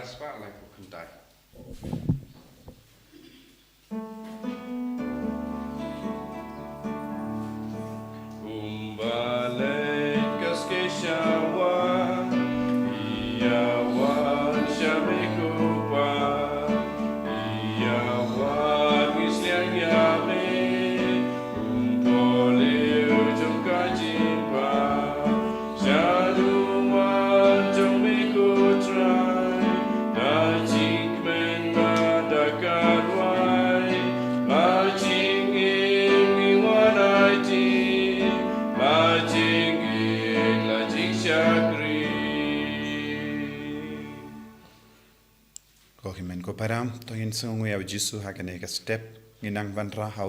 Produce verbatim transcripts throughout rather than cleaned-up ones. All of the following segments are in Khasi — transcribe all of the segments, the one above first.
Spah lai phew khyndai. Kumba leit ka skei sha wah, ïa wan sha me ko Pa, ïa wan ngi sliang ïa me, kum u briew jong ka jingpang. Shaduh man jong me ko Trai, da jingkmen bad da ka duwai, la jingim ngi wan aiti, la jingïeit la jingshakri. Ko hynmen ko para, to ngin sngewnguh ïa u Jisu ha kane ka step, ngin nang wanrah ha u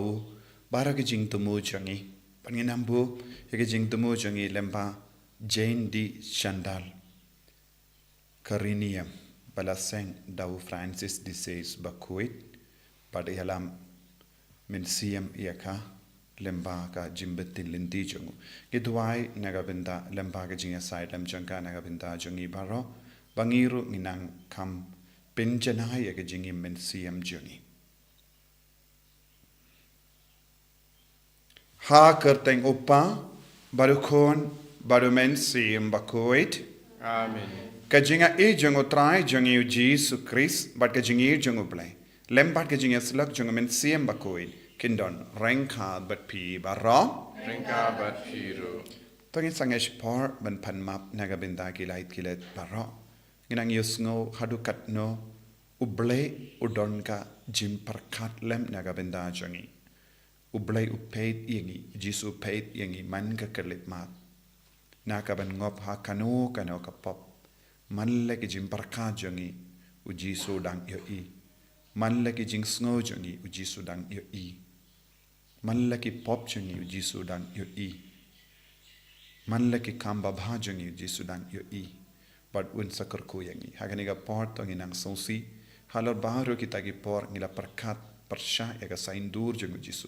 baroh ki jingthmu jong ngi. Bad ngin ïam buh ïa ki jingthmu jong ngi lyngba Jane D. Shandal, ka riewniam ba la seng da u Francis de Sales bakhuid, bad ïalam mynsiem ïa ka lyngba ka jingbtin lynti jong u. Ngi duwai na ka bynta lyngba ka jingïasaid lem jong ka na ka bynta jong ngi baroh, ba ngi ruh ngin nang kham pynjanai ïa ka jingim mynsiem jong ngi. Ha ka kyrteng u Kpa, bad u Khun, bad u Mynsiem Bakhuid. Amen. Ka jingïeit jong u Trai jong ngi u Jisu Khrist, bad ka jingïeit jong u Blei, lem bad ka jingïasyllok jong u Mynsiem Bakhuid, kin don ryngkat bad phi baroh. Ryngkat bad phi ruh. To ngin sangeh shipor ban pan map na ka bynta ki lait ki lait baroh. Ngin nang ïohsngew haduh katno u Blei u don ka jingpyrkhat lem na ka bynta jong ngi. U Blei u peit ïa ngi, u Jisu u peit ïa ngi man ka khyllipmat, na ka ban ngop ha kano kano ka pop. Man la ki jingpyrkhat jong ngi, u Jisu u dang ïohi. Man la ki jingsngew jong ngi, u Jisu u dang ïohi. Man la ki pop jong ngi, u Jisu u dang ïohi. Man la ki kam babha jong ngi, u Jisu u dang ïohi. Bad un sa kyrkhu ïa ngi. Ha kane ka por to ngin nang sngewsih halor baroh kita ki por ngi la pyrkhat pyrshah ïa ka saiñdur jong u Jisu.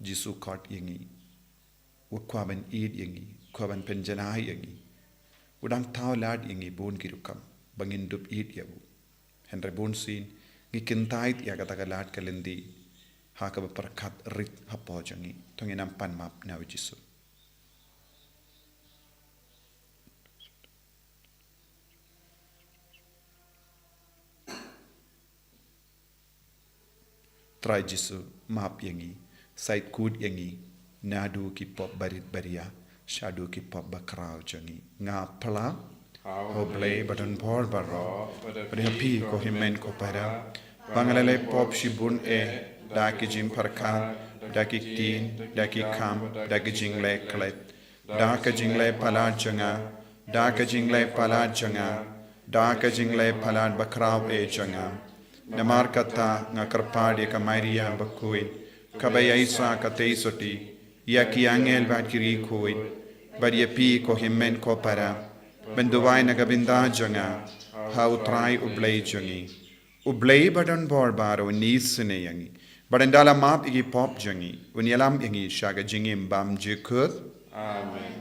Jisu u khot ïa ngi, u kwah ban ïeit ïa ngi, u kwah ban pynjanai ïa ngi. U dang thaw lad ïa ngi bun ki rukom ba ngin dup ïeit ïa u. Hynrei bunsien ngi kyntait ïa kata ka lad ka lynti ha kaba pyrkhat rit hapoh jong ngi. To ngin nang pan map na u Jisu. Trai Jisu, map ïa ngi, sait kut ïa ngi naduh ki pop barit baria, shaduh ki pop bakhraw jong ngi. Nga phla ha u Blei badonbor baroh, bad ha phi ko hynmen ko para, ba nga la leh pop shibun eh, da ki jingpyrkhat, da ki ktien, da ki kam, da ki jingleh klet, da ka jingleh palat jong nga, da ka jingleh palat jong nga, da ka jingleh palat bakhraw eh jong nga. Namar kata nga kyrpad ïa ka Maria bakhuid, kaba ïaishah katei sotti ïa ki angel bad ki riewkhuid, bad ïa phi ko hynmen ko para, ban duwai na ka bynta jong nga ha u Trai u Blei jong ngi. U Blei badonbor baroh un isynei ïa ngi, bad ynda la map ïa ki pop jong ngi, un ïalam ïa ngi sha ka jingim bymjukut. Amen.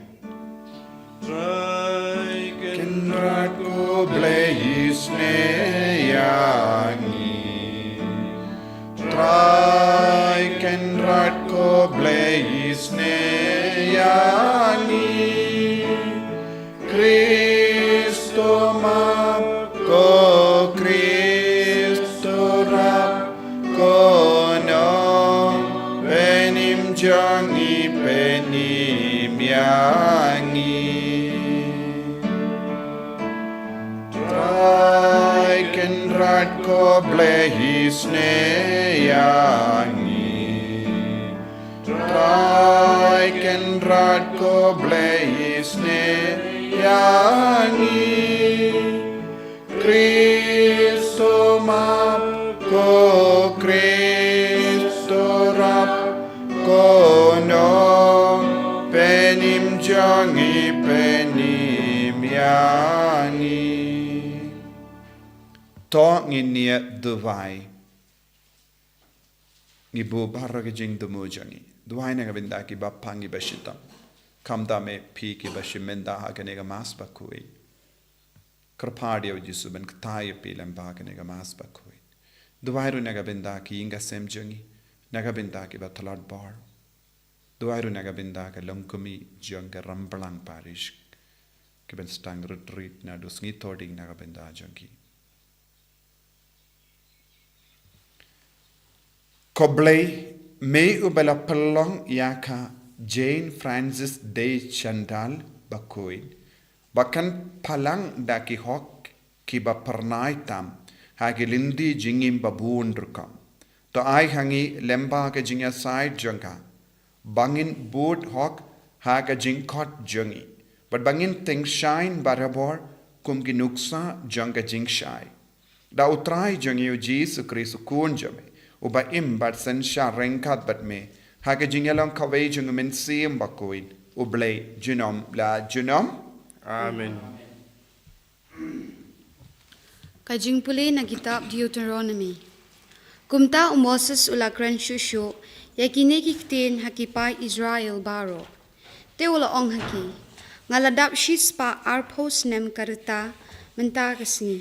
Trai Kynrad ko Blei isynei ïa ngi. Trai Kynrad ko Blei isynei ïa ngi. Khrist to map, ko Khrist to rap, ko nongpynim jong ngi pynim ïa ngi. Trai Kynrad ko Blei isynei ïa ngi. Trai Kynrad ko Blei isynei ïa ngi. Khrist to map, ko Khrist to rap, ko nongpynim jong ngi pynim ïa ngi. To ngin ïa duwai. Ngi buh baroh ki jingthmu jong ngi. Duwai na ka bynta kiba pang kiba shitom. Khamtam eh phi kiba shim bynta ha kane ka Mass bakhuid. Kyrpad ïa u Jisu ban kthah ïa phi lyngba kane ka Mass bakhuid. Duwai ruh na ka bynta ki ïing ki sem jong ngi, na ka bynta kiba tlot bor. Duwai ruh na ka bynta ka longkmie jong ka Ramblang Parish, kiban sdang rit rit naduh sngi Thohdieng na ka bynta jong ki. Ko Blei, me uba la pynlong ïa ka Jane Frances de Chantal bakhuid ba kan pynlang da ki hok kiba phyrnai tam ha ki lynti jingim babun rukom. To ai ha ngi lyngba ka jingïasaid jong ka ba ngin bud hok ha ka jingkhot jong ngi, bad ba ngin tyngshaiñ barabor kum ki nuksa jong ka jingshai. Da U Trai jong ngi U Jisu Khrist U Khun jong me, uba im bad synshar ryngkat bad me ha ka jingïalong kawei jong U Mynsiem Bakhuid, U Blei junom la junom. Amen. Ka jingpule na kitab Deuteronomi. Kumta u Moses u la kren shuh shuh ïa kine ki ktien ha ki paid Israel baroh. Te u la ong ha ki, nga la dap shispah arphew snem ka rta mynta ka sngi.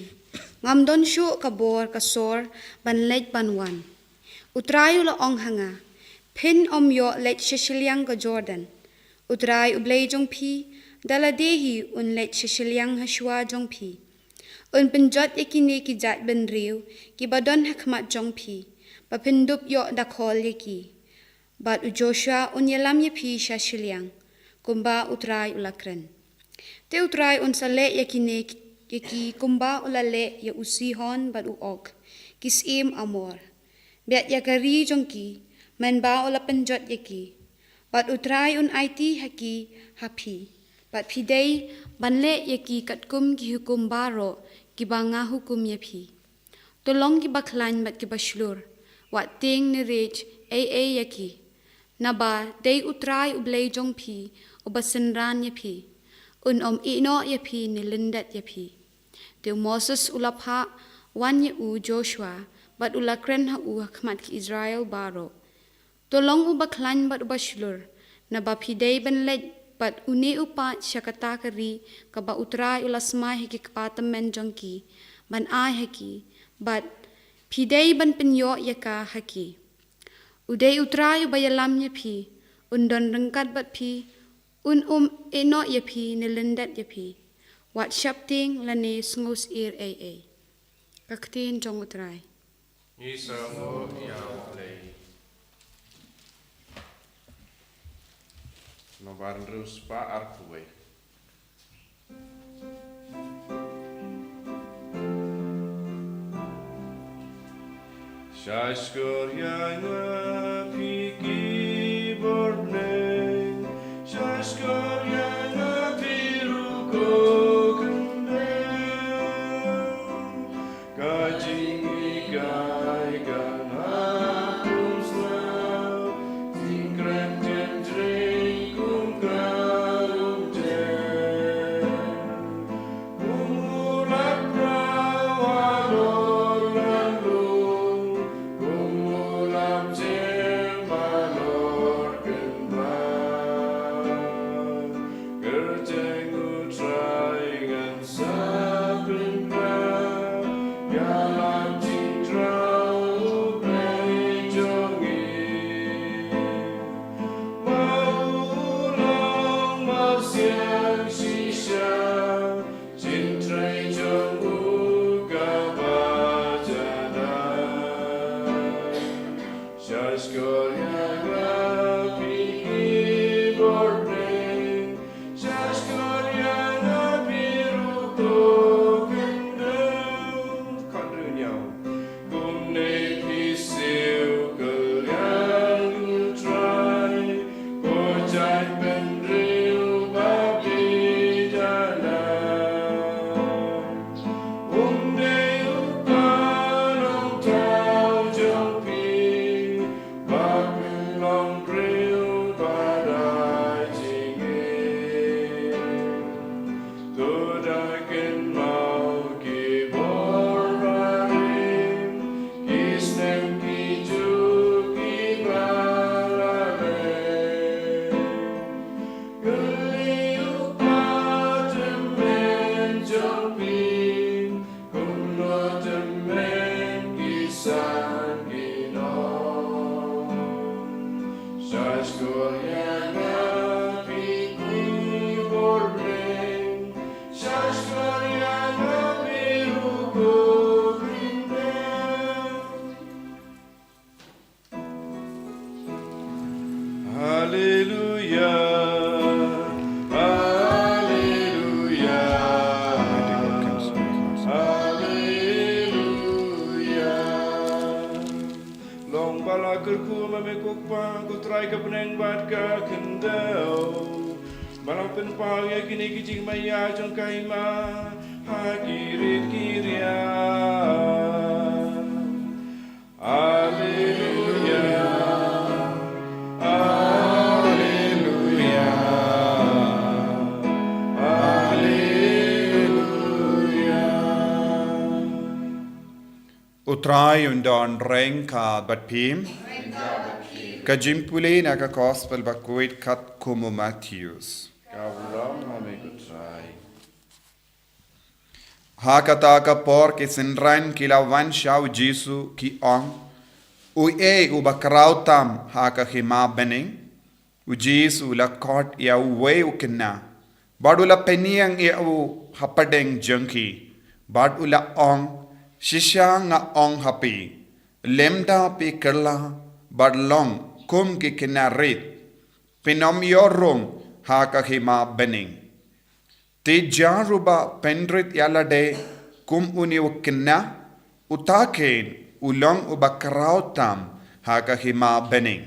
Ngam don shuh ka bor ka sor ban leit ban wan. U Trai u la ong ha nga, phin ym ïoh leit sha shiliang ka Jordan. U Trai U Blei jong phi da lade hi un leit sha shiliang ha shuwa jong phi. Un pynjot ïa kine ki jait bynriew kiba don ha khmat jong phi, ba phin dup ïoh da khol ïa ki. Bad u Joshua un ïalam ïa phi sha shiliang, kumba U Trai u la kren. Te U Trai un sa leh ïa kine, ïa ki kumba u la leh ïa u Sihon bad u Og, ki syiem Amor. Biat ïa ka ri jong ki, mynba u la pynjot ïa ki. Bad U Trai un aiti ha ki ha phi. Bad phi dei ban leh ïa ki katkum ki hukum baroh kiba nga hukum ïa phi. To long kiba khlaiñ bad kiba shlur, wat tieng ne riej ei ei ïa ki. Naba dei U Trai U Blei jong phi uba synran ïa phi. Un ym ïehnoh ïa phi ne lyndet ïa phi. Te u Moses u la phah wan ïa u Joshua, bad u la kren ha u ha khmat ki Israel baroh. To long uba khlaiñ bad uba shlur, naba phi dei ban leit bad une u paid sha kata ka ri kaba U Trai u la smai ha ki kpa tymmen jong ki ban ai ha ki, bad phi dei ban pynïoh ïa ka ha ki. U dei U Trai uba ïalam ïa phi, un don ryngkat bad phi, un ym ïehnoh ïa phi ne lyndet ïa phi. Wat sheptieng lane sngewsyier ei ei. Ka ktien jong U Trai. Ngi sngewbha ïa U Blei. Nombar hynriew spah arphew wei. Sha shkor ïa nga phi ki bor bneng, sha shkor ïa nga phi ruh ko khyndew. Ka jinghikai ka nga kum sla, jingkren jingtreiñ kum ka rumjer. Kum u lap rau halor laitluid, kum u lap jem halor kynmaw. Kyrteng U Trai ngan sa pynpaw, ïalam jingthrang U Blei jong ngi. Ma u long mawsiang shisha, jingtrei jong u kaba janai. Sha shkor ïa nga phi ki bor bneng, sha shkor ïa nga phi ruh ko khyndew. Khyndew ñiaw. Kumne phi siew kylliang U Trai, ko jait bynriew ba phi janai. Um dei u kpa nongthaw jong phi, ba phi Haleluya. Haleluya. Haleluya. Long ba la kyrkhu ma me ko Kpa, ko Trai, ka bneng bad ka khyndew, ba la pynpaw ïa kine ki jingmaïa jong ka Hima ha ki rit ki riam. Haleluya. Haleluya. Haleluya. U Trai un don ryngkat bad phi. Ka jingpule na ka Gospel ba khuid katkum u Mathaios. Ka burom ha me ko Trai. Ha kata ka por ki synran ki la wan sha u Jisu, ki ong, "Uei uba khraw tam ha ka Hima bneng?" U Jisu u la khot ïa uwei u khynnah, bad u la pynïeng ïa u hapdeng jong ki, bad u la ong, "Shisha nga ong ha phi, lymda phi kylla bad long kum ki khynnah rit, phin ym ïoh rung ha ka Hima bneng. Te jar uba pynrit ïa lade kum une u khynnah, uta kein u long uba khraw tam ha ka Hima bneng.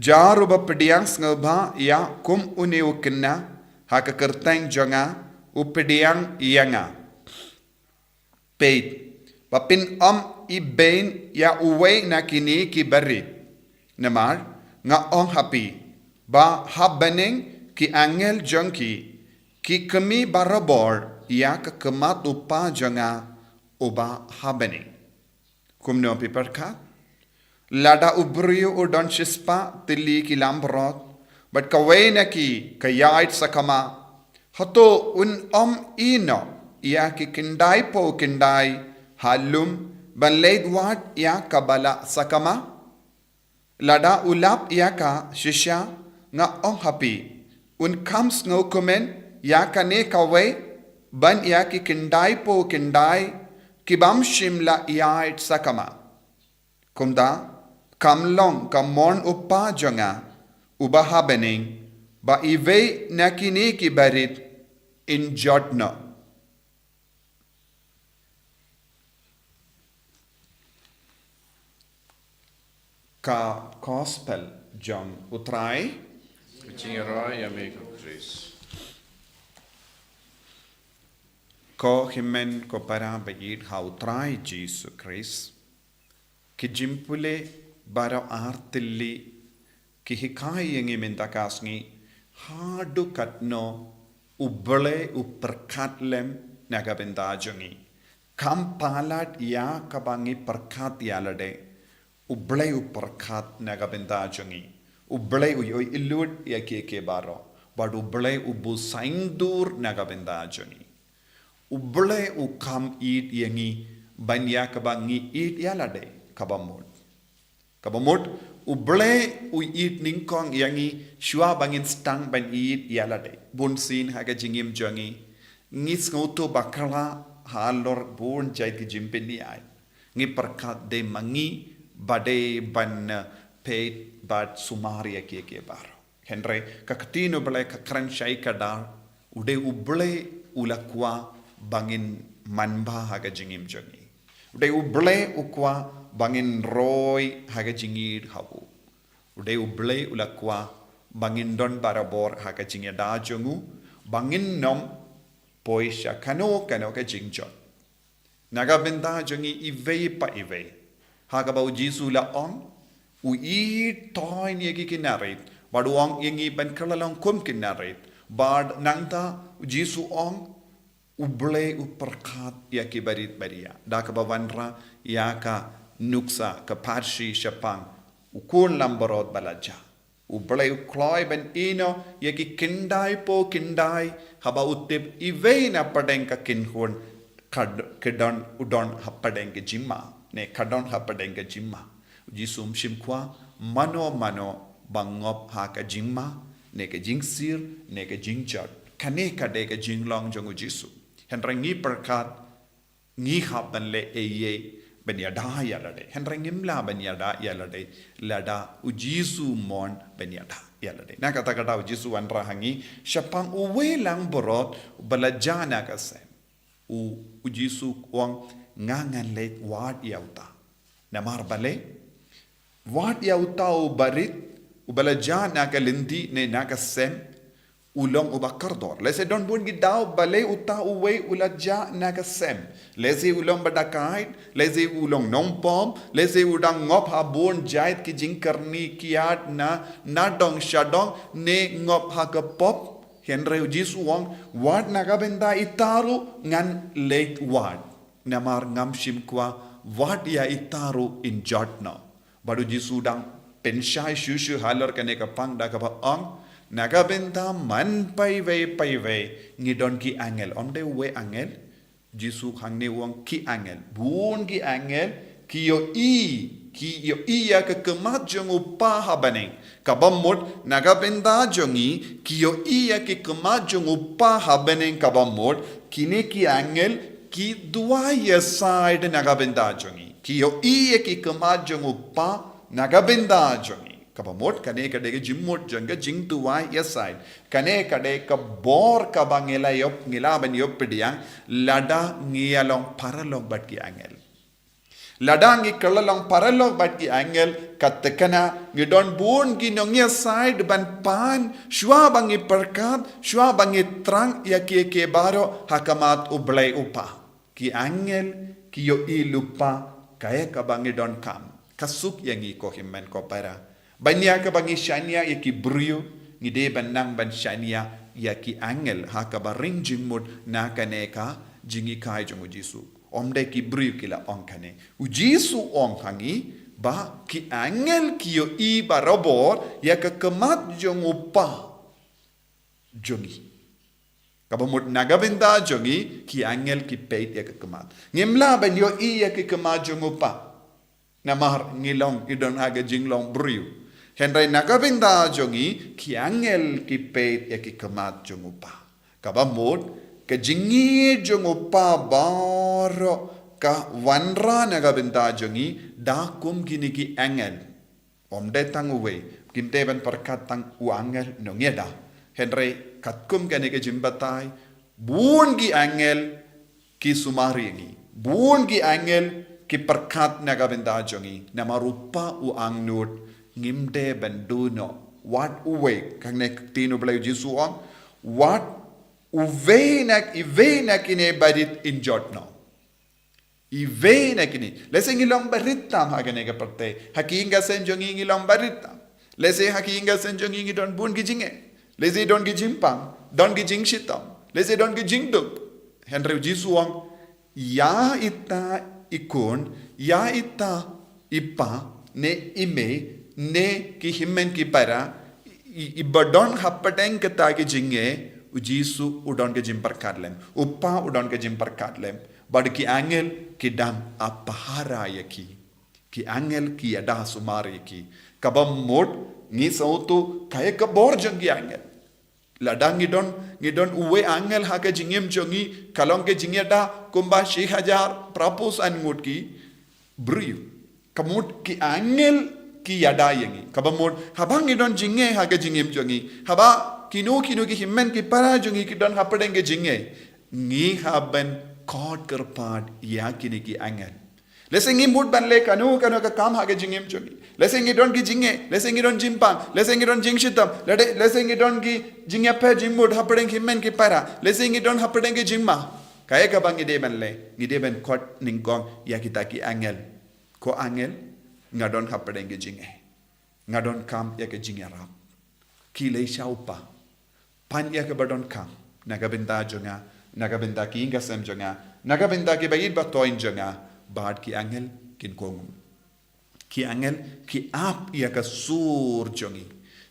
Jar uba pdiang sngewbha ïa kum une u khynnah ha ka kyrteng jong nga, u pdiang ïa nga." Peit, ba phin ym ibeiñ ïa uwei na kine ki barit. Namar nga ong ha phi, ba ha bneng ki angel jong ki, ki khmih barabor ïa ka khmat u Kpa jong nga uba ha bneng. Kumno phi pyrkhat? Lada u briew u don shispah tylli ki lampyrot, bad kawei na ki ka ïaid sakma, hato un ym ïehnoh ïa ki khyndaiphew khyndai ha lum ban leit wad ïa kaba la sakma? Lada u lap ïa ka, shisha nga ong ha phi, un kham sngewkmen ïa kane kawei ban ïa ki khyndaiphew khyndai ki bym shym la ïaid sakma. Kumta, kam long ka mon u Kpa jong nga uba ha bneng, ba iwei na kine ki barit in jot noh. Ka Gospel jong u Trai. Ka jingïaroh ïa me ko Khrist. Ko hynmen ko para ba ïeit ha u Trai Jisu Khrist. Ki jingpule baroh ar tylli ki hikai ïa ngi mynta ka sngi, haduh katno U Blei u pyrkhat lem na ka bynta jong ngi. Kam palat ïa kaba ngi pyrkhat ïa lade, U Blei u pyrkhat na ka bynta jong ngi. U Blei u ïohi lut ïa kiei kiei baroh. Bad U Blei u buh saiñdur na ka bynta jong ngi. U Blei u kham ïeit ïa ngi ban ïa kaba ngi ïeit ïa lade, kaba mut. Kaba mut, U Blei u ïeit nyngkong ïa ngi shuwa ba ngin sdang ban ïeit ïa lade. Bunsien ha ka jingim jong ngi, ngi sngewthuh bakla halor bun jait ki jingpynïaid. Ngi pyrkhat dei ma ngi ba dei ban, eh, peit bad sumar ïa kiei kiei baroh. Hynrei ka ktien U Blei ka kren shai kdar, u dei U Blei u la kwah ba ngin manbha ha ka jingim jong ngi. U dei U Blei u kwah ba ngin roi ha ka jingïeit ha u. U dei U Blei u la kwah ba ngin don barabor ha ka jingïada jong u, ba ngin ym poi sha kano kano ka jingjot. Na ka bynta jong ngi iwei pa iwei. Ha kaba U Jisu u la ong, u ïeit toiñ ïa ki khynnah rit, bad u ong ïa ngi ban kylla long kum khynnah rit. Bad nangta U Jisu u ong, U Blei u pyrkhat ïa ki barit baria. Da kaba wanrah ïa ka nuksa ka parsi shaphang u khun lampyrot ba la jah. U Blei u kloi ban ïehnoh ïa ki khyndai paw khyndai, haba u tip iwei na pdeng ka kynhun ka d-, ka don, u don ha pdeng ka jingma, ne ka don ha pdeng ka jingma. U Jisu um shym kwah mano mano ba ngop ha ka jingma, ne ka jingsir, ne ka jingjot. Kane ka dei ka jinglong jong U Jisu. Hynrei ngi pyrkhat, ngi hap ban leh eiei ban ïada ïa lade. Hynrei ngim lah ban ïada ïa lade lada u Jisu mon ban ïada ïa lade. Na kata ka daw u Jisu u wanrah ha ngi shaphang uwei lang baroh uba la jia na ka sem. U, u Jisu u ong, nga ngan leit wad ïa uta. Namar balei? Wad ïa uta uba rit, uba la jia na ka lynti ne na ka sem, u long uba kordor. Lehse don bun ki daw balei uta uwei u la jia na ka sem. Lehse u long ba dakait, lehse u long nongpop, lehse u dang ngop ha bun jait ki jingkyrni kiad na, na dong sha dong, ne ngop ha ka pop. Hynrei u Jisu u ong, wad na ka bynta ita ruh ngan leit wad. Namar ngam shim kwah wat ïa ita ruh in jot noh. Bad u Jisu u dang pynshai shuh shuh halor kane ka pang da kaba ong, na ka bynta man paiwei paiwei ngi don ki angel. Ym dei uwei angel. Jisu hangne u ong ki angel. Bun ki angel ki ïohi, ki ïohi ïa ka khmat jong u Kpa ha bneng. Kaba mut na ka bynta jong ngi, ki ïohi ïa ka khmat jong u Kpa ha bneng, kaba mut kine ki angel ki duwai ïasaid na ka bynta jong ngi. Ki ïohi ïa ka khmat jong u Kpa na ka bynta jong ngi. Kaba mut kane ka dei ka jingmut jong ka jingduwai ïasaid. Kane ka dei ka bor kaba ngi la ïoh, ngi lah ban ïoh pdiang lada ngi ïalong paralok bad ki angel. Lada ngi kylla long paralok bad ki angel, ka tikna ngi don bun ki nongïasaid ban pan, shuwa ba ngi pyrkhat, shuwa ba ngi thrang ïa kiei kiei baroh ha khmat U Blei U Kpa. Ki angel ki ïohi lypa kaei kaba ngi donkam. Ka suk ïa ngi ko hynmen ko para. Ban ïa kaba ngi shaniah ïa ki briew, ngi dei ban nang ban shaniah ïa ki angel ha kaba ring jingmut na kane ka jinghikai jong u Jisu. Ym dei ki briew ki la ong kane. U Jisu u ong ha ngi ba ki angel ki ïohi barabor ïa ka khmat jong u Kpa jong ngi. Kaba mut na ka bynta jong ngi ki angel ki peit ïa ka khmat. Ngim lah ban ïohi ïa ka khmat jong u Kpa. Namar ngi long, ngi don ha ka jinglong briew. Hynrei na ka bynta jong ngi ki angel ki peit ïa ka khmat jong u Kpa. Kaba mut ka jingïeit jong u Kpa baroh ka wanrah na ka bynta jong ngi da kum kine ki angel. Ym dei tang uwei, kim dei ban pyrkhat tang u angel nongïada. Hynrei katkum kane ka jingbatai, bun ki angel ki sumar ïa ngi. Bun ki angel ki pyrkhat na ka bynta jong ngi. Namar u Kpa u angnud, ngim dei ban duh noh wat uwei. Kane ka ktien U Blei u Jisu u ong, wat uwei na, iwei na kine barit in jot noh. Iwei na kine. Lehse ngi long barit tam ha kane ka pyrthei. Ha ki ïing ki sem jong ngi ngi long barit tam. Lehse ha ki ïing ki sem jong ngi ngi don bun ki jingeh. Lehse don ki jingpang, don ki jingshitom. Lehse don ki jingduk. Hynrei u Jisu u ong, ïa ita i khun, ïa ita i kpa, ne i mei, ne ki hynmen ki para, i, iba don hapdeng kita ki jingeh, u Jisu u don ka jingpyrkhat lem. U Kpa u don ka jingpyrkhat lem. Bad ki angel ki dang ap pahara ïa ki. Ki angel ki ïada sumar ïa ki. Kaba mut ngi sngewthuh kaei ka bor jong ki angel. Lada ngi don, ngi don uwei angel ha ka jingim jong ngi, ka long ka jingïada kumba shi hajar phra phew san ngut ki briew. Ka mut ki angel ki ïada ïa ngi. Kaba mut haba ngi don jingeh ha ka jingim jong ngi, haba kino kino ki hynmen ki para jong ngi ki don hapdeng ka jingeh, ngi hap ban khot kyrpad ïa kine ki angel. Lehse ngi mut ban leh kano kano ka kam ha ka jingim jong ngi. Lehse ngi don ki jingeh, lehse ngi don jingpang, lehse ngi don jingshitom, lehse, lehse ngi don ki jingïapher jingmut hapdeng ki hynmen ki para, lehse ngi don hapdeng ki jingma. Kaei kaba ngi dei ban leh, ngi dei ban khot nyngkong ïa kita ki angel. Ko angel, nga don hapdeng ki jingeh. Nga donkam ïa ka jingïarap. Khie leit sha u Kpa. Pan ïa kaba donkam na ka bynta jong nga, na ka bynta ki ïing ki sem jong nga, na ka bynta kiba ïeit ba thoiñ jong nga, bad ki angel kin kohnguh. Ki angel ki ap ïa ka sur jong ngi.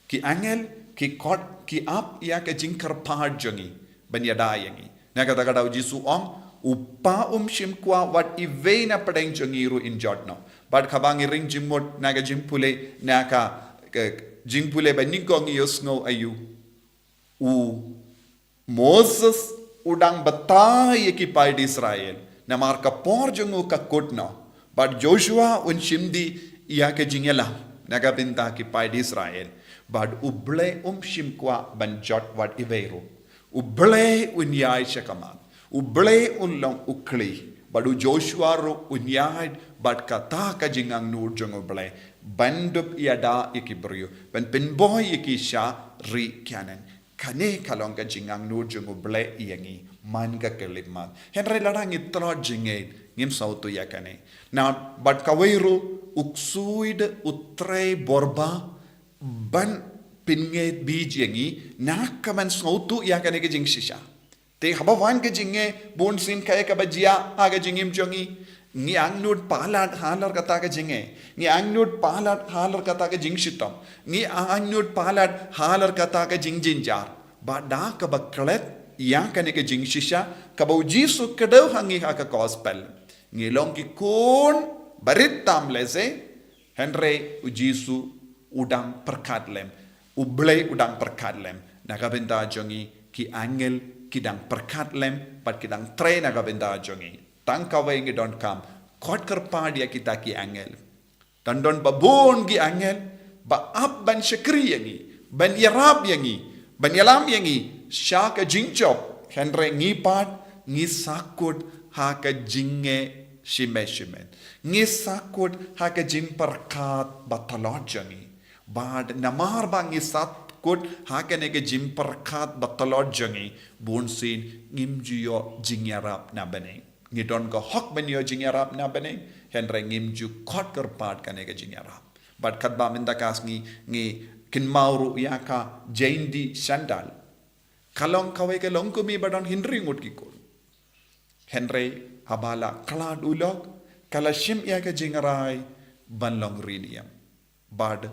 Ki angel ki khot, ki ap ïa ka jingkyrpad jong ngi ban ïada ïa ngi. Na kata ka daw u Jisu u ong, u Kpa um shim kwah wat iwei na pdeng jong ngi ruh in jot noh. Bad haba ngi ring jingmut na ka jingpule, na ka, ka jingpule ba nyngkong ngi ïohsngew aïu. U Moses u dang batai ïa ki paid Israel. Namar ka por jong u ka kut noh. Bad Joshua un shim dih ïa ka jingïalam na ka bynta ki paid Israel. Bad U Blei um shim kwah ban jot wat iwei ruh. U Blei un ïaid sha khmat. U Blei un long u khlieh. Bad u Joshua ruh un ïaid bad kata ka jingangnud jong U Blei. Ban dup ïada ïa ki briew. Ban pynboi ïa ki sha ri Kanaan. Kane ka long ka jingangnud jong U Blei ïa ngi man ka khyllipmat. Hynrei lada ngi tlot jingngeit ngim sngewthuh ïa kane. Na bad kawei ruh u ksuid u trei bor ba ban pynngeit bha ïa ngi na ka ban sngewthuh ïa kane ka jingshisha. Te haba wan ka jingeh, bun sien kaei kaba jia ha ka jingim jong ngi. Ngi angnud palat halor kata ka jingeh. Ngi angnud palat halor kata ka jingshitom. Ngi angnud palat halor kata ka jingjynjar. Bad da kaba klet ïa kane ka jingshisha kaba U Jisu kdew ha ngi ha ka gospel. Ngi long ki khun barit tam lehse. Hynrei U Jisu u dang pyrkhat lem. U Blei u dang pyrkhat lem. Na ka bynta jong ngi ki angel ki dang pyrkhat lem bad ki dang trei na ka bynta jong ngi. Tang kawei ngi donkam kot kyrpad ïa kita ki angel. Don don ba bun ki angel ba ap ban shakri ïa ngi, ban ïarap ïa ngi, ban ïalam ïa ngi sha ka jingjop. Hynrei ngi pat ngi sahkut ha ka jingngeit shimet shimet. Ngi sahkut ha ka jingpyrkhat ba tlot jong ngi. Bad namar ba ngi sahkut ha kane ka jingpyrkhat ba tlot jong ngi, bun sien ngim ju ïoh jingïarap na bneng. Ngi don ka hok ban ïoh jingïarap na bneng, hynrei ngim ju kot kyrpad kane ka jingïarap. Bad katba mynta ka sngi ngi kynmaw ruh ïa ka Jane D Shandall. Ka long kawei ka longkmie ba don hynriew ngut ki khun. Hynrei haba la khlad u lok, ka la shim ïa ka jingrai ban long riniam. Bad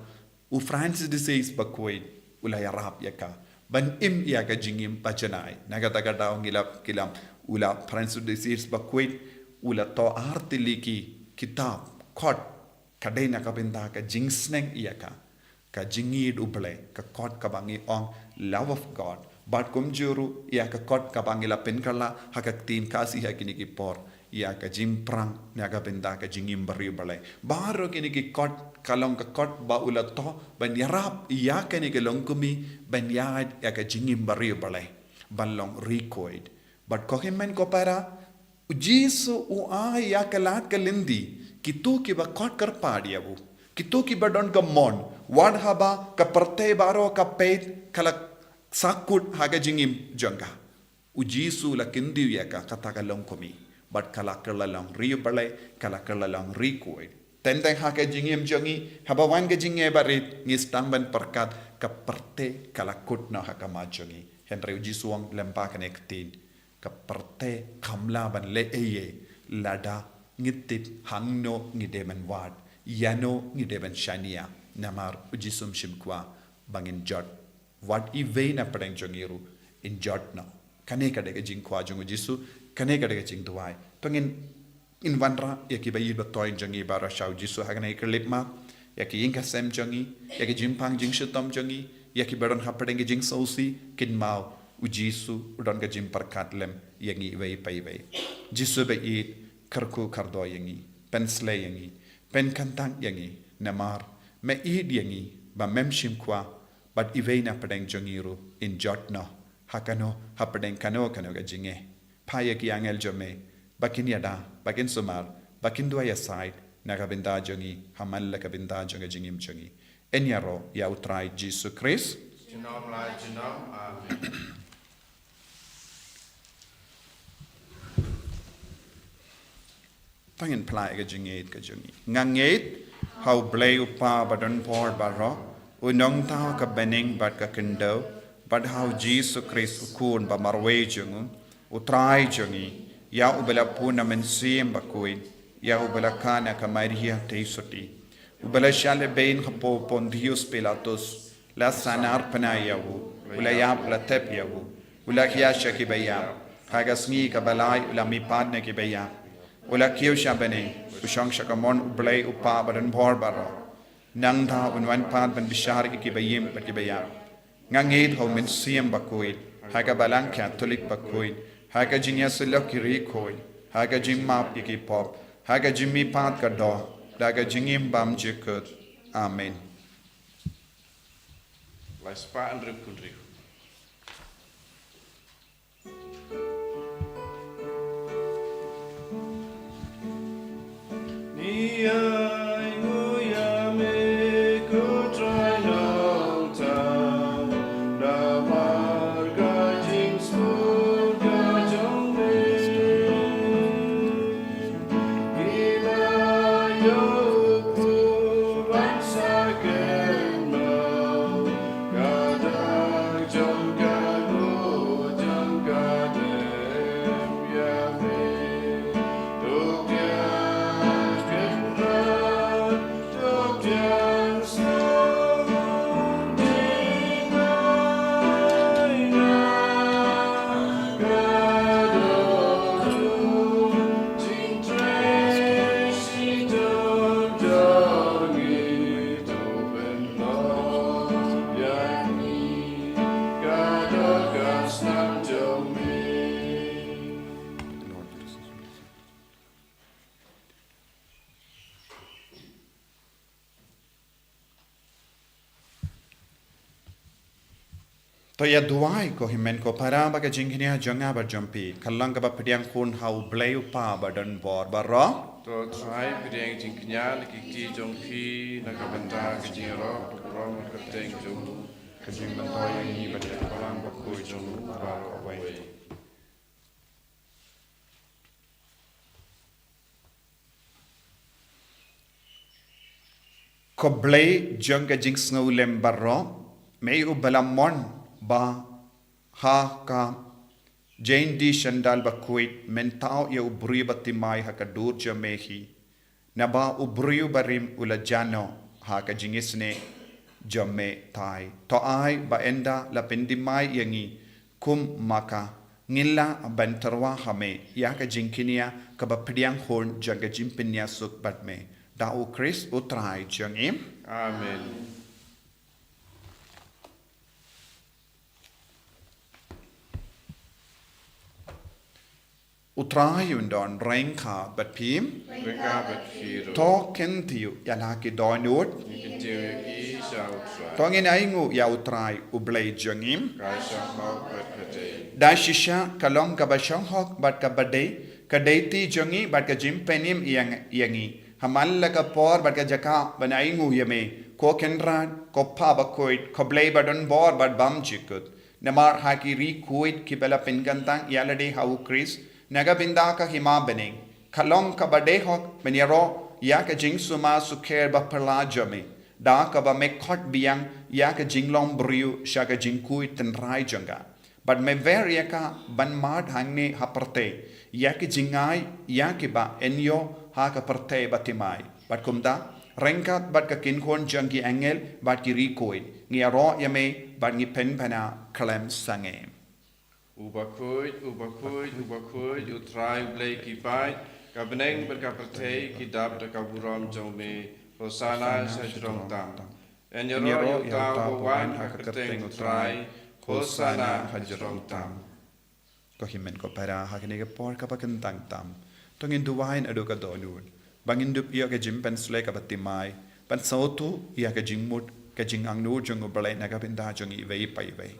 u Francis de Sales bakhuid u la ïarap ïa ka ban im ïa ka jingim ba janai. Na kata ka daw ngi la kylli u la Francis de Sales bakhuid u la thoh ar tylli ki kitab kot. Ka dei na ka bynta ka jingsneng ïa ka, ka jingïeit U Blei, ka kot kaba ngi ong love of God. Bad kumjuh ruh ïa ka kot kaba ngi la pynkylla ha ka ktien Khasi ha kine ki por, ïa ka jingpyrshang na ka bynta ka jingim bariewblei. Baroh kine ki kot ka long ka kot ba u la thoh ban ïarap ïa kane ka longkmie ban ïaid ïa ka jingim bariewblei, ban long rikhuid. Bad ko hynmen ko para, U Jisu u ai ïa ka lad ka lynti kito kiba kot kyrpad ïa u, kito kiba don ka mon, wat haba ka pyrthei baroh ka peit, ka la sahkut ha ka jingim jong ka. U Jisu u la kyntiew ïa ka, kata ka longkmie, bad ka la kylla long riewblei, ka la kylla long rikhuid. Teng teng ha ka jingim jong ngi, haba wan ka jingeh barit, ngi sdang ban pyrkhat, ka pyrthei ka la kut noh ha khmat jong ngi. Hynrei U Jisu u ong lyngba kane ka ktien, ka pyrthei kam lah ban leh ei ei lada ngi tip hangno ngi dei ban wad, ïano ngi dei ban shaniah. Namar U Jisu um shim kwah ba ngin jot wat iwei na pdeng jong ngi ruh, in jot noh. Kane ka dei ka jingkwah jong U Jisu, kane ka dei ka jingduwai. To ngin, ngin wanrah ïa kiba ïeit ba thoh jong ngi baroh sha U Jisu ha kane ka khyllipmat, ïa ki ïing ki sem jong ngi, ïa ki jingpang jingshitom jong ngi, ïa kiba don hapdeng ki jingsngewsih, kynmaw U Jisu u don ka jingpyrkhat lem ïa ngi iwei pa iwei. Jisu ba ïeit, kyrkhu kyrdoh ïa ngi, pynsleh ïa ngi, pynkyntang ïa ngi, namar me ïeit ïa ngi ba mem shim kwah bad iwei na pdeng jong ngi ruh in jot noh ha kano, hapdeng kano kano ka jingeh. Phah ïa ki angel jong me ba kin ïada, ba kin sumar, ba kin duwai ïasaid na ka bynta jong ngi, ha man la ka bynta jong ka jingim jong ngi. Yn ïaroh ïa U Trai Jisu Khrist. Junom la junom. Amen. To ngin phla ïa ka jingngeit ka jong ngi. Nga ngeit ha U Blei U Kpa badonbor baroh, U Nongthaw ka bneng bad ka khyndew, bad ha U Jisu Khrist U Khun ba marwei jong U, U Trai jong ngi, ïa uba la pun na Mynsiem Bakhuid, ïa uba la kha na ka Maria Theisotti, uba la shah lehbeiñ hapoh Pontius Pilatus, la sahnarphna ïa u, u la ïap, la tep ïa u, u la khia sha kiba ïap, ha ka sngi kaba lai u la mihpat na kiba ïap, u la kiew sha bneng, u shong sha kamon U Blei U Kpa badonbor baroh. Nangta un wan pat ban bishar ïa kiba im bad kiba ïap. Nga ngeit ha U Mynsiem Bakhuid, ha ka Balang Katholik bakhuid, ha ka jingïasyllok ki riewkhuid, ha ka jingmap ïa ki pop, Ha ka jingmihpat ka doh, da ka jingim bymjukut. Amen. Lai spah hynriew phew hynriew. To ïa duwai ko hynmen ko para ba ka jingkñia jong nga bad jong phi kan long kaba pdiang khun ha U Blei U Kpa ba don bor baroh. To Trai pdiang jingkñia na ki kti jong phi na ka bynta ka jingïaroh ka burom ka kyrteng jong u, ka jingmyntoi ïa ngi bad ïa ka Balang Bakhuid jong u baroh kawei. Ko Blei jong ka jingsngewlem baroh, me uba la mon ba ha ka jingdih shyndai bakhuid men thaw ïa u briew ba timai ha ka dur jong me hi. Naba u briew barim u la jah noh ha ka jingisynei jong me Trai. To ai ba ynda la pyndimai ïa ngi kum ma ka, ngin lah ban tyrwa ha me ïa ka jingkñia kaba pdiang khun jong ka jingpynïasuk bad me. Da U Khrist U Trai jong ngi. Amen. U Trai un don ryngkat bad phi. Ryngkat bad phi ruh. To kyntiew ïa la ki dohnud. Ngi kyntiew ïa ki sha U Trai. To ngin ainguh ïa U Trai U Blei jong ngi. Ka shah hok bad ka dei. Da shisha ka long kaba shah hok bad kaba dei, ka dei ti jong ngi bad ka jingpynim ïa, ïa ngi ha man la ka por bad ka jaka ban ainguh ïa me, ko Kynrad, ko Kpa Bakhuid, ko Blei ba don bor bad bymjukut. Namar ha ki ri khuid kiba la pynkyntang ïalade ha U Khrist na ka bynta ka hima bneng, ka long kaba dei hok ban ïaroh ïa ka jingsumar sukher baphylla jong me, da kaba me khot biang ïa ka jinglong briew sha ka jingkhuid tynrai jong ka. Bad me wer ïa ka ban mad hangne ha pyrthei ïa ki jingai ïa kiba yn ïoh ha ka pyrthei ba timai. Bad kumta, ryngkat bad ka kynhun jong ki angel bad ki ri khuid, ngi ïaroh ïa me bad ngi pynbna khlem sangeh. U bakhuid, u bakhuid, u bakhuid, U Trai U Blei ki paid, ka bneng bad ka pyrthei ki dap da ka burom jong me. Hosana sha jrong tam. Yn ïaroh ïa uta uba wan ha ka kyrteng U Trai. Hosana ha jrong tam. Ko hynmen ko para, ha kane ka por kaba kyntang tam, to ngin duwai naduh ka dohnud ba ngin dup ïa ka jingpynshlei kaba timai ban sngewthuh ïa ka jingmut ka jingangnud jong U Blei na ka bynta jong iwei pa iwei.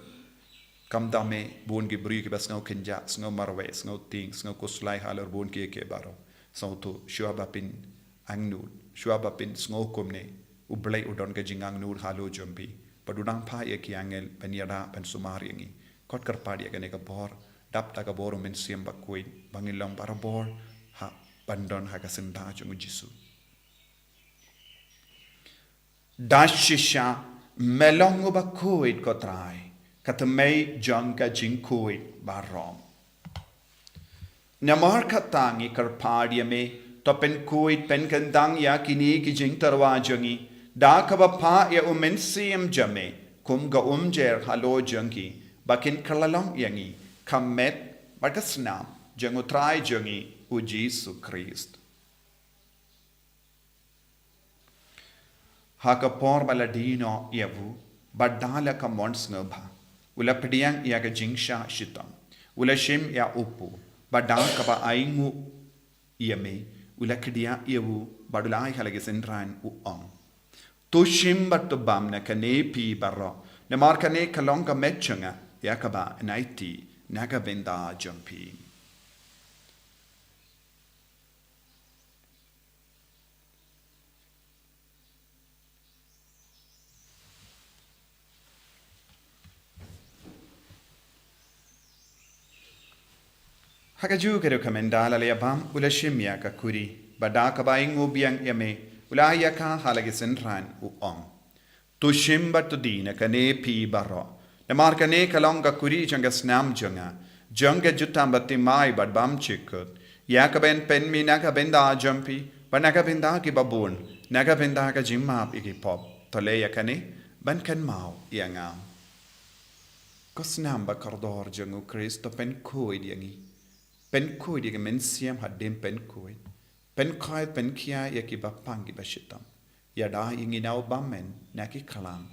Kumta me, bun ki briew kiba sngew kynjah, sngew marwei, sngew tieng, sngew khuslai halor bun ki ïing ki baroh. Sngewthuh, shuwa ba phin angnud, shuwa ba phin sngew kumne, U Blei u don ka jingangnud halor jong phi. Bad u dang phah ïa ki angel ban ïada ban sumar ïa ngi. Khot kyrpad ïa kane ka por, dap da ka bor U Mynsiem Bakhuid, ba ngin long barabor ha ban don ha ka syndah jong U Jisu. Da shisha me long uba khuid ko Trai, ka tymmen jong ka jingkhuid baroh. Namar kata ngi kyrpad ïa me, to pynkhuid pynkyntang ïa kine ki jingtyrwa jong ngi da kaba phah ïa U Mynsiem jong me kum ka umjer halor jong ki, ba kin kylla long ïa ngi ka met bad ka snam jong U Trai jong ngi U Jisu Khrist. Ha ka por ba la die noh ïa u, bad da la ka mon sngewbha, u la pdiang ïa ka jingshah shitom, u la shim ïa u pop, bad da kaba ainguh ïa me, u la khdiah ïa u bad u la ai ha la ki synran u ong, "To shim bad to bam na kane phi baroh, namar kane ka long ka met jong nga ïa kaba yn aiti na ka bynta jong phi." Ha kajuh ka rukom, ynda la ïa bam, u la shim ïa ka kuri, bad da kaba ainguh biang ïa me, u la ai ïa ka ha la ki synran u ong, "To shim bad to die na kane phi baroh, namar kane ka long ka kuri jong ka snam jong nga, jong ka jutang bathymmai bad bymjukut, ïa kaba yn pynmih na ka bynta jong phi bad na ka bynta kiba bun, na ka bynta ka jingmap ïa ki pop. To leh ïa kane ban kynmaw ïa nga." Ko snam ba kordor jong U Khrist, to pynkhuid ïa ngi. Pynkhuid ïa ki mynsiem hadien pynkhuid. Pynkhuid, pynkhia ïa kiba pang kiba shitom. Ïada ïa ngi na u bymmen na ki khlam.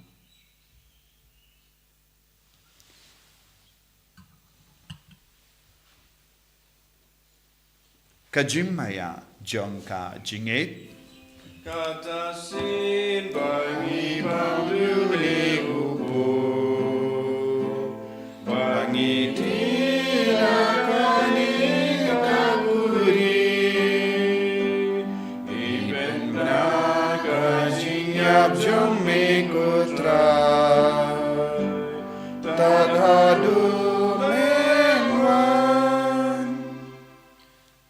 Ka jingmaïa jong ka jingngeit. Kata shisien ba ngi pang dule u Blei, ba ngi die na kane ka kuri, ngi pynbna ka jingïap jong me ko Trai, tad haduh men wan.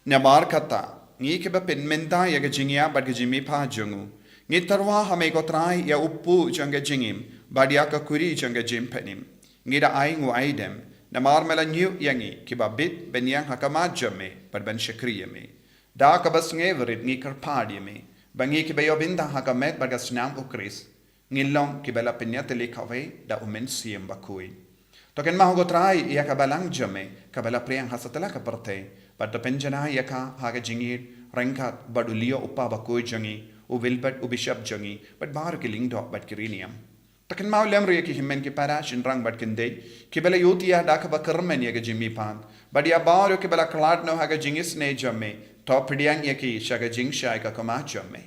Namar kata, ngi kiba pynmynta ïa ka jingïap bad ka jingmihpat jong u, ngi tyrwa ha me ko Trai ïa u puh jong ka jingim bad ïa ka kuri jong ka jingpynim. Ngi da ainguh aidem, namar me la ñiuh ïa ngi kiba bit ban ïeng ha khmat jong me bad ban shakri ïa me. Da kaba sngewrit ngi kyrpad ïa me ba ngi kiba ïoh bynta ha ka met bad ka snam U Khrist, ngin long kiba la pynïatylli kawei da U Mynsiem Bakhuid. To kynmaw ko Trai ïa ka balang jong me kaba la phriang ha satlak ka pyrthei, bad to pynjanai ïa ka ha ka jingïeit ryngkat bad u Leo u Kpa Bakhuid jong ngi, u Wilbert u Bishop jong ngi, bad baroh ki lyngdoh bad ki riewniam. To kynmaw lem ruh ïa ki hynmen ki para shynrang bad khyndai kiba la ïohthiah da kaba kyrmen ïa ka jingmihpat, bad ïa baroh kiba la khlad noh ha ka jingisynei jong me, to pdiang ïa ki sha ka jingshai ka khmat jong me.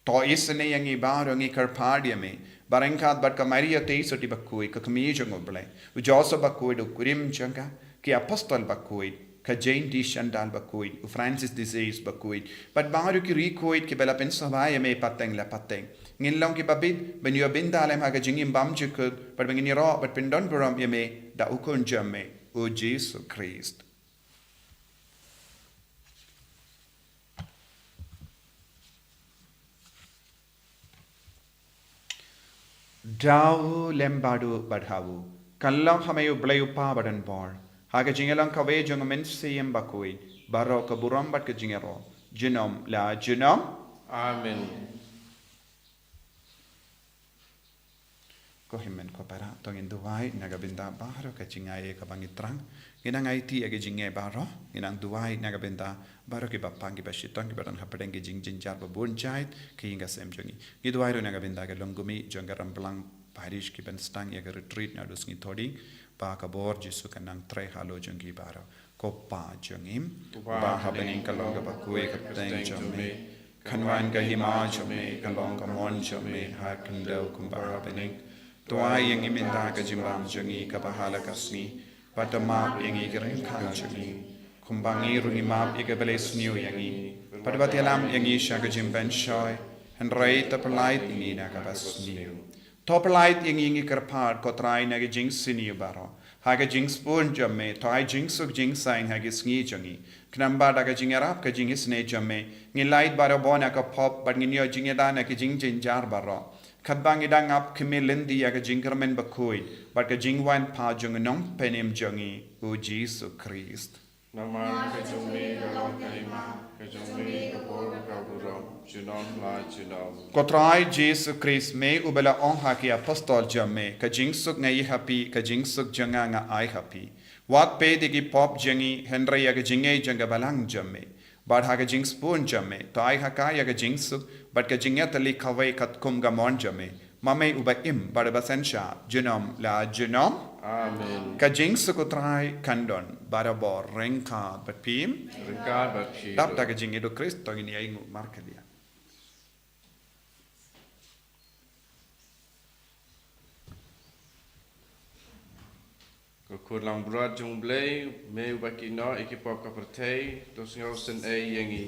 To isynei ïa ngi baroh, ngi kyrpad ïa me ba ryngkat bad ka Maria Theisotti Bakhuid, ka Kmie jong U Blei, u Joseph Bakhuid u kurim jong ka, ki Apostol Bakhuid, ka Jane D. Shandal Bakhuid, u Francis de Sales Bakhuid, bad baroh ki riewkhuid kiba la pynsngewbha ïa me pateng la pateng, ngin long kiba bit ban ïoh bynta lem ha ka jingim bymjukut, bad ba ngin ïaroh bad pyndonburom ïa me da U Khun jong me, U Jisu Khrist. Da u lem bad u bad ha u, kan long ha me U Blei U Kpa badonbor, ha ka jingïalong kawei jong U Mynsiem Bakhuid, baroh ka burom bad ka jingïaroh, junom la junom. Amen. Ko hynmen ko para, to ngin duwai na ka bynta baroh ka jingai kaba ngi thrang. Ngin nang aiti ïa ka jingai baroh, ngin nang duwai na ka bynta baroh kiba pang kiba shitom kiba don hapdeng ki jingjynjar ba bun jait ka ïing ka sem jong ngi. Ngi duwai ruh na ka bynta ka longkmie jong ka Ramblang Parish kiban sdang ïa ka retreat naduh sngi Thohdieng, ba ka bor Jisu kan nang trei halor jong ki baroh. Ko Pa jong ngi, uba ha bneng, ka long kaba khuid ka kyrteng jong me. Kan wan ka hima jong me, kan long ka mon jong me ha khyndew kumba ha bneng. To ai ïa ngi mynta ka jingbam jong ngi kaba ha la ka sngi. Bad to map ïa ngi ki ryngkang jong ngi, kumba ngi ruh ngi map ïa kiba leh sniew ïa ngi. Bad wat ïalam ïa ngi sha ka jingpynshoi, hynrei to pyllait ïa ngi na kaba sniew. To pyllait ïa ngi, ngi kyrpad ko Trai, na ka jingsniew baroh, ha ka jingsbun jong me. To ai jingsuk jingsaiñ ha ki sngi jong ngi, khnang ba da ka jingïarap ka jingisynei jong me, ngin lait baroh bor na ka pop, bad ngin ïoh jingïada na ki jingjynjar baroh. Katba ngi dang ap khmih lynti ïa ka jingkyrmen bakhuid bad ka jingwan pat jong u Nongpynim jong ngi, U Jisu Khrist. Namar ka jong me ka long ka hima, ka jong me ka bor ka burom, junom la junom. Ko Trai Jisu Khrist, me uba la ong ha ki apostol jong me, ka jingsuk nga ïa ha phi, ka jingsuk jong nga nga ai ha phi. Wat peit ïa ki pop jong ngi, hynrei ïa ka jingngeit jong ka balang jong me. Bad ha ka jingsbun jong me, to ai ha ka ïa ka jingsuk bad ka jingïatylli kawei katkum ka mon jong me. Ma me uba im bad uba synshar, junom la junom. Amen. Ka jingsuk U Trai kan don barabor ryngkat bad phi. Ryngkat bad phi. Dap da ka jingïaid u Khrist to ngin ïa ïnguh markylliang. Ko khun langbrot jong U Blei, me uba kit noh ïa ki pop ka pyrthei, to sngewsynei ïa ngi.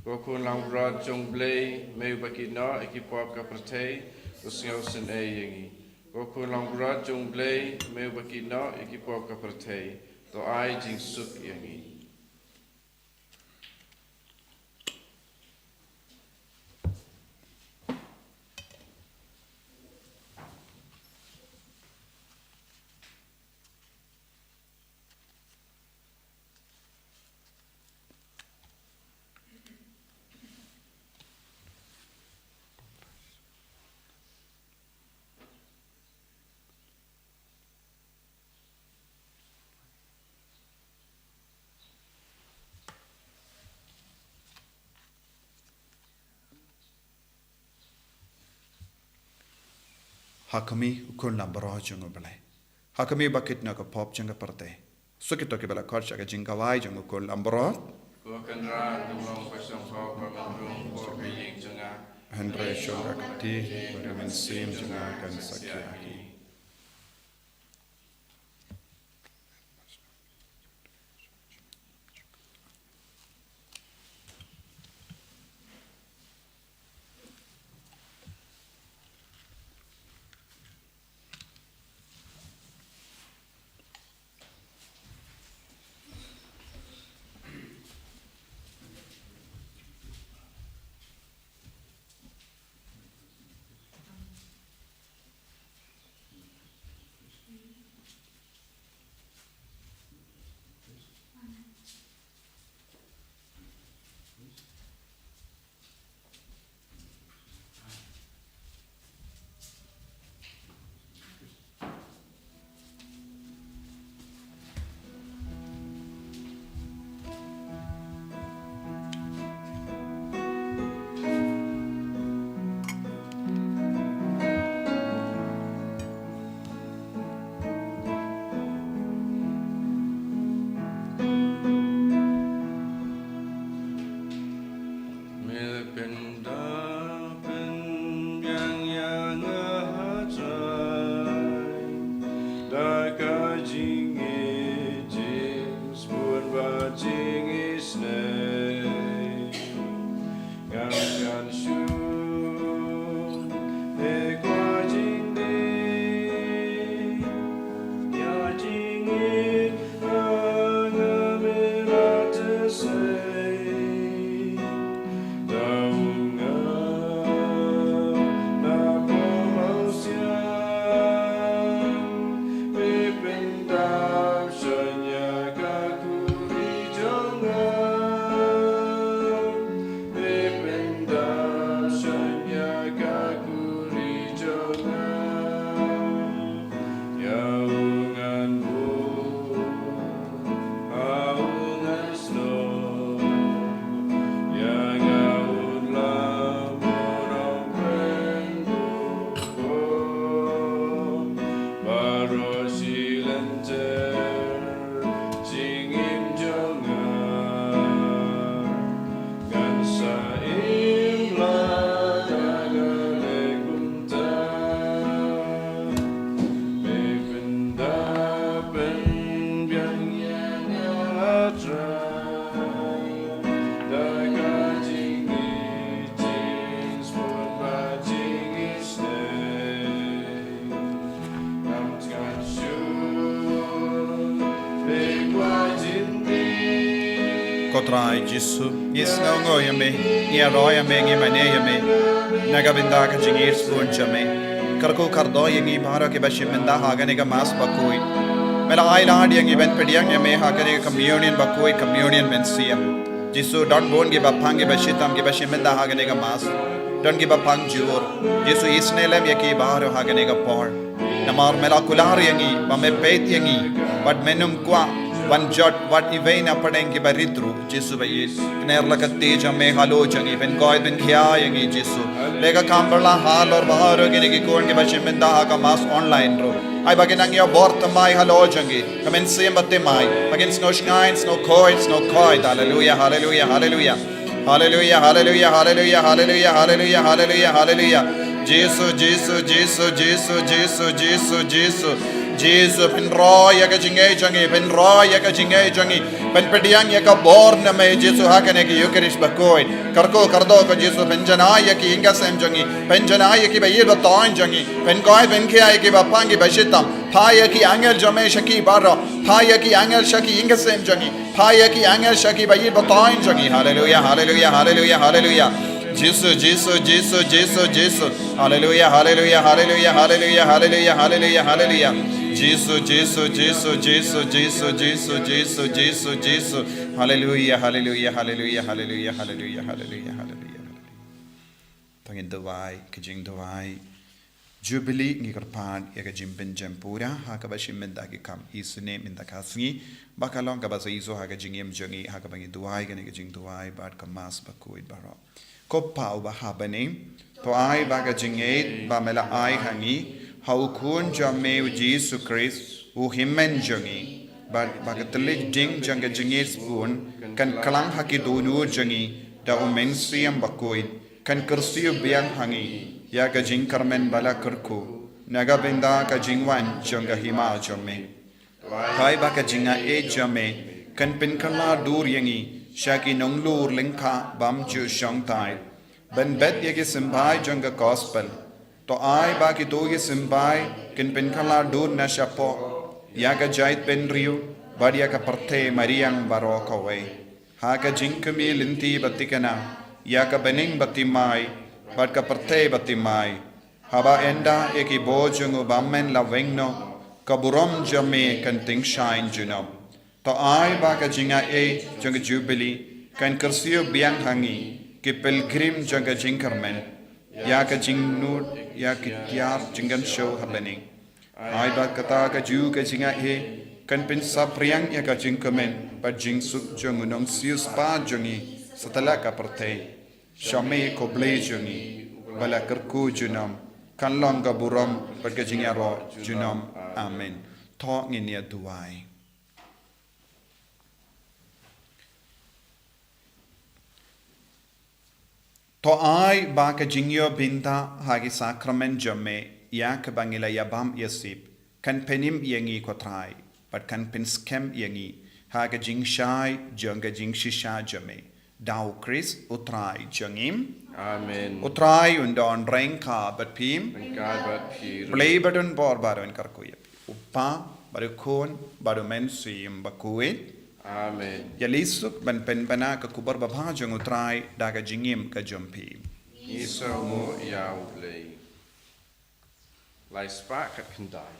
Ko khun langbrot jong U Blei, me uba kit noh ïa ki pop ka pyrthei, to sngewsynei ïa ngi. Ko khun langbrot jong U Blei, me uba kit noh ïa ki pop ka pyrthei, to ai jingsuk ïa ngi. Ha khmih, U Khun langbrot jong U Blei. Ha khmih, uba kit noh ïa ka pop jong ka pyrthei. Suk ïa kito kiba la khot sha ka jingkhawai jong U Khun langbrot. Ko Kynrad, to long ba sngewhok bad mynrung pop ka ïing jong nga. Hynrei shong ha ka kti, bad ka mynsiem jong nga kan sakhi ha ki. Me pynda pynbiang ïa nga, ha Trai, da ka jingïeit, jingsbun bad jingisynei. Ngan kynshew, eh, kwah jingdie, ïa jingïeit ha nga me la teh sei. Da u nga na pamausiang, me pynda sha ïa ka khuri jong nga. Me pynda sha ïa ka khuri jong nga. Ïa u ngan buh, ha u ngan snoh. Ïa nga un lam, un ong pynbuh. Baroh shi lynter jingim jong nga, ngan sa im lada nga leh kumta. Me pynda pynbiang ïa nga, ha Trai, da ka jingïeit, jingsbun bad jingisynei. Ko Trai Jisu, ngi sngewnguh ïa me, ngi ïaroh ïa me, ngi mane ïa me na ka bynta ka jingïeit sbun jong me. Kyrkhu kyrdoh ïa ngi baroh kiba shim bynta ha kane ka Mass bakhuid. Me la ai lad ïa ngi ban pdiang ïa me ha kane ka Communion bakhuid, Communion mynsiem. Jisu, don bun kiba pang kiba shitom kiba shim bynta ha kane ka Mass. Don kiba pang jur. Jisu, isynei lem ïa ki baroh ha kane ka por. Namar me la kular ïa ngi ba me peit ïa ngi, bad me nym kwah ban jot wat iwei na pdeng kiba rit ruh. Jisu ba ïeit, kner la ka kti jong me halor jong ngi, pynkoit pynkhia ïa ngi Jisu. Leh ka kam pyrshah halor baroh kine ki khun kiba shim bynta ha ka Mass online ruh. Ai ba kin nang ïa bor thymmai halor jong ngi. Ka mynsiem ba thymmai. Ba kin sngew shngaiñ, sngew khuid, sngew khuid. Haleluia, haleluia, haleluia. Haleluia, haleluia, haleluia, haleluia, haleluia, haleluia, haleluia. Jisu, Jisu, Jisu, Jisu, Jisu, Jisu, Jisu. Jisu, pynroi ïa ka jingngeit jong ngi, pynroi ïa ka jingngeit jong ngi. Pynpdiang ïa ka bor na me Jisu ha kane ka Eucharist bakhuid. Kyrkhu kyrdoh ko Jisu, pynjanai ïa ki ïing ki sem jong ngi. Pynjanai ïa ki ba ïeit ba thoiñ jong ngi. Pynkhuid pynkhia ïa ki ba pang ki ba shitom. Phah ïa ki angel jong me sha ki baroh. Phah ïa ki angel sha ki ïing ki sem jong ngi. Phah ïa ki angel sha ki ba ïeit ba thoiñ jong ngi. Haleluia, haleluia, haleluia, haleluia. Jisu, Jisu, Jisu, Jisu, Jisu. Haleluia, haleluia, haleluia, haleluia, haleluia, haleluia, haleluia. Jisu, Jisu, Jisu, Jisu, Jisu, Jisu, Jisu, Jisu. Haleluia, haleluia, haleluia, haleluia, haleluia, haleluia, haleluia. To ngin duwai, ka jingduwai Jubilee. Ngi kyrpad ïa ka jingpynjem pura ha kaba shim mynta ki kam isynei mynta ka sngi, ba ka long kaba sa ïoh ha ka jingim jong ngi ha kaba ngi duwai kane ka jingduwai bad ka Mass bakhuid baroh. Ko Pa uba ha bneng, to ai ba ka jingngeit ba me la ai ha ngi ha u Khun jong me u Jisu Khrist, u Hynmen jong ngi, bad ba ka thylliej ding jong ka jingngeit sbun kan klang ha ki dohnud jong ngi da u Mynsiem Bakhuid, kan kyrsiew biang ha ngi ïa ka jingkyrmen ba la kyrkhu na ka bynta ka jingwan jong ka Hima jong me. To ai ba ka jingaiei jong me kan pynkylla dur ïa ngi sha ki nonglur lyngkha bym ju shongthait, ban bet ïa ki symbai jong ka Gospel. To ai ba kito ki symbai kin pynkylla dur na shapoh ïa ka jaitbynriew bad ïa ka pyrthei mariang baroh kawei. Ha ka jingkyrmen lynti ba thikna ïa ka bneng ba thymmai bad ka pyrthei ba thymmai, haba ynda ïa ki bor jong u bymman la weng noh, ka burom jong me kan tyngshaiñ junom. To ai ba ka jingaiei jong ka Jubilee kan kyrsiew biang ha ngi ki pilgrim jong ka jingkyrmen ïa ka jingnud ïa ki tiar jingkynshew ha bneng. Ai ba kata kajuh ka jingaiei kan pynsaphriang ïa ka jingkmen bad jingsuk jong u Nongsiewspah jong ngi satlak ka pyrthei. Sha me ko Blei jong ngi, ba la kyrkhu junom, kan long ka burom bad ka jingïaroh junom. Amen. To ngin ïa duwai. To ai ba ka jingïoh bynta ha ki sakramen jong me ïa kaba ngi la ïabam ïasip kan pynim ïa ngi ko Trai, bad kan pynskhem ïa ngi ha ka jingshai jong ka jingshisha jong me. Da u Khrist u Trai jong ngi. Amen. U Trai un don ryngkat bad phi. Ryngkat bad phi ruh. Blei ba donbor baroh un kyrkhu ïa phi. U Kpa, bad u Khun, bad u Mynsiem Bakhuid. Amen. Ïa leit suk ban pynbna ka khubor babha jong u Trai da ka jingim ka jong phi. Ngi sngewbha ïa u Blei. Lai spah khatkhyndai.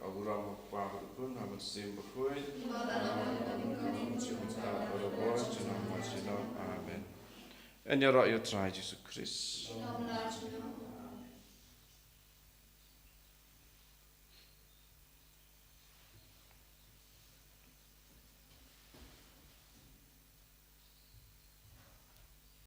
Ka burom u Kpa bad u Khun bad u Mynsiem Bakhuid. Amen. Yn ïaroh ïa u Trai Jisu Khrist.